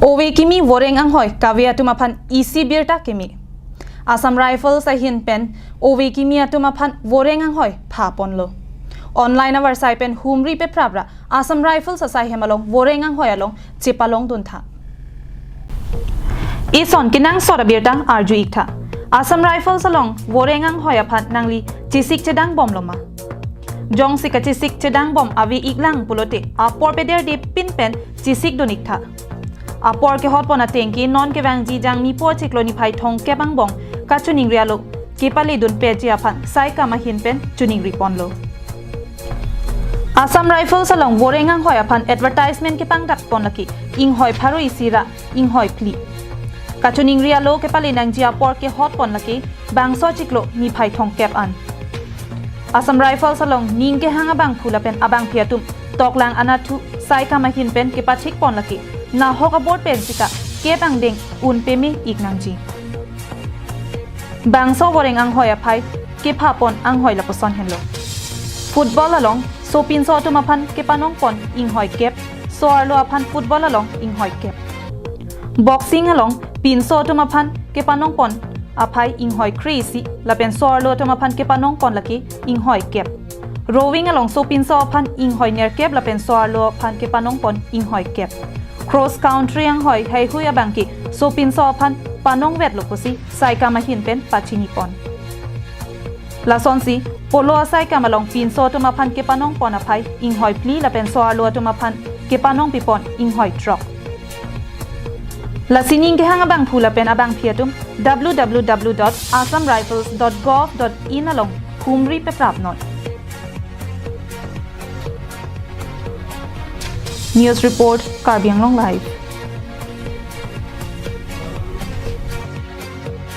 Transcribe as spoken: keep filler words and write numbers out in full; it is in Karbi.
Ove kimi voreng anghoi kave atum aphan isi birta kimi. Assam Rifles ahin pen ove kimi atum aphan voreng anghoi phaponlo. Online avarsai pen humri peprapra Assam Rifles asai hem along voreng anghoi along chepalongdun tha. Ison kenangsot abirta arju iktha. Assam Rifles along voreng anghoi aphan nangli chesik chedangbomlo ma? Jongsi kachesik chedangbom ave iklang pulote apor pederdepin pen chesikdun iktha. Apor kehotpon atengke non kevangji Jangmi po chiklo niphai thomkep angbong kachiningri alo kepaledun peji aphan saikam ahin pen chiningriponlo. Assam Rifles along voreng anghoi aphan advertisement kepangdakpon lake inghoi pharo isi ra inghoi phli. Kachiningri alo kepale nangji apor kehotpon lake bangso chiklo niphai thomkep an. Assam Rifles along ning kehang abangphu lapen abangpi atum toklang anatthu saikam ahin pen kepachikpon lake nahok abor pen sika kep angdeng un peme ik nangji. Bangso voreng anghoi aphai kephapon anghoi lapuson henlo. Football along sopinso atum aphan kepanongpon inghoi kep, so-arlo aphan football along inghoi kep. Boxing along pinso atum aphan kepanongpon aphai inghoi kre-isi lapen so-arlo atum aphan kepanongpon lake inghoi kep. Rowing along sopinso aphan inghoi nerkep lapen so-arlo aphan kepanongpon inghoi kep. Cross country anghoi heihui abangke sopinso aphan panongvetlo pusi saikam ahin pen pachinipon. Lasonsi polo asaikam along pinso atum aphan kepanongpon aphai inghoi phli lapen so-arlo atum aphan kepanongpipon inghoi throk. Lasi ning kehang abangphu lapen abangpi atum w w w dot assam rifles dot gov dot in along humri peprapnon. News report, Karbi Anglong Live.